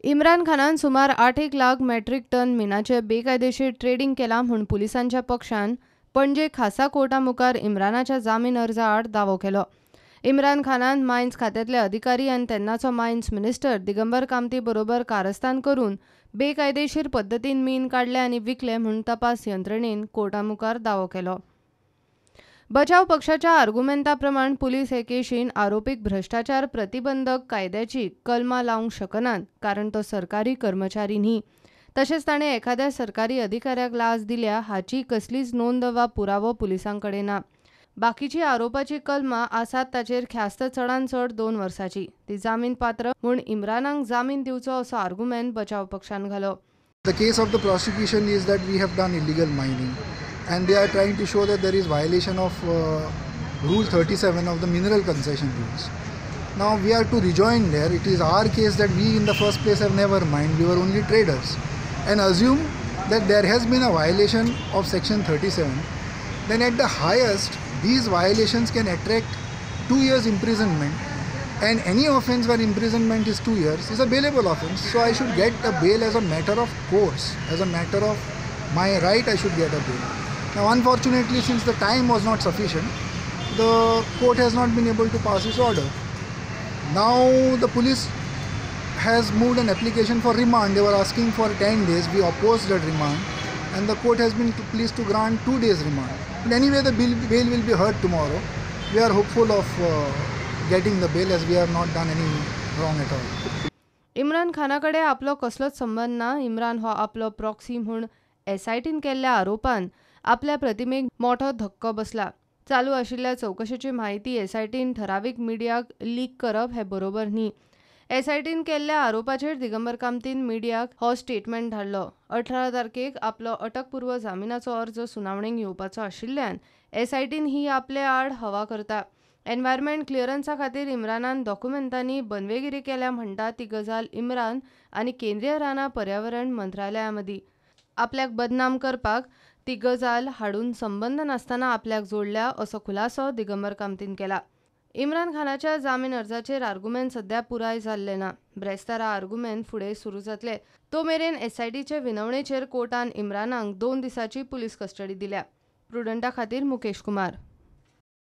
इम्रान खानान सुमार 8 lakh metric ton मिनाचे बेकायदेशीर ट्रेडिंग केलां म्हूण पुलिसांच्या पक्षान पणजे खासा कोर्टा मुखार इम्रानाच्या जामीन अर्जा आड दावो केलो. इम्रान खानान मायन्स खात्यांतले अधिकारी आनी तेन्नाचो मायन्स मिनिस्टर दिगंबर कामती बरोबर कारस्थान करून बेकायदेशीर पद्दतीन मीन काडलें आनी विकलें म्हूण तपास यंत्रणेन कोर्टा मुखार दावो केलो. बचाव पक्षाच्या आर्गुमेंता प्रमाण पुलीस हे केशीन आरोपीक भ्रष्टाचार प्रतिबंधक कायद्याची कलमां लावंक शकनात कारण तो सरकारी कर्मचारी न्ही. तशेंच ताणें एखाद्या सरकारी अधिकाऱ्याक लाच दिल्या हाची कसलीच नोंद वा पुरावो पुलिसां कडेन ना. बाकीची आरोपाची कलमां आसात ताचेर ख्यास्त चडान चड 2 वर्सांची. ती जामीन पात्र म्हूण इम्रानाक जामीन दिवचो असो आर्गुमेंट बचाव पक्षान घालो. The case of the prosecution is that we have done illegal mining and they are trying to show that there is violation of Rule 37 of the Mineral Concession Rules. Now we are to rejoin there. It is our case that we in the first place have never mined, we were only traders, and assume that there has been a violation of Section 37, then at the highest these violations can attract 2 years imprisonment, and any offence where imprisonment is 2 years is a bailable offence. So I should get a bail as a matter of course, as a matter of my right I should get a bail. Now unfortunately, since the time was not sufficient, the court has not been able to pass its order. Now the police has moved an application for remand. They were asking for 10 days. We opposed that remand and the court has been pleased to grant 2 days remand. But anyway, the bail will be heard tomorrow. We are hopeful of getting the bail as we have not done any wrong at all. Imran खाना कडे आपलो कसलोच संबंद ना. इम्रान हो आपलो proxy म्हूण एसआयटीन केल्ल्या आरोपान आपल्या प्रतिमेक मोठो धक्को बसला. चालू आशिल्ल्या चवकशेची म्हायती एसआयटीन ठरावीक मिडियाक लीक करप हें बरोबर न्ही. एसआयटीन केल्ल्या आरोपाचेर दिगंबर कामतीन मिडियाक हो स्टेटमेंट धाडलो. 18 तारखेक आपलो अटकपूर्व जामिनाचो अर्ज सुनावणेक येवपाचो आशिल्ल्यान एसआयटीन ही आपले आड हवा करता. एनवायरमेंट क्लियरन्सा खातीर इम्रानान डॉक्युमेंटांनी बनवेगिरी केल्या म्हणटा ती गजाल इम्रान आनी केंद्रीय रानां पर्यावरण मंत्रालया मदीं आपल्याक बदनाम करपाक ती गजाल हाडून संबंद नासतना आपल्याक जोडल्या असो खुलासो दिगंबर कामतीन केला. इम्रान खानाच्या जामीन अर्जाचेर आर्गुमेंट सध्या पुराय जाल्ले ना. ब्रेस्तारा आर्गुमेंट फुडें सुरू जातले. तो मेरेन एसआयटीचे विनवणेचेर कोर्टान इम्रानाक 2 दिसांची पुलीस कस्टडी दिल्या. प्रुडंटा खातीर मुकेश कुमार.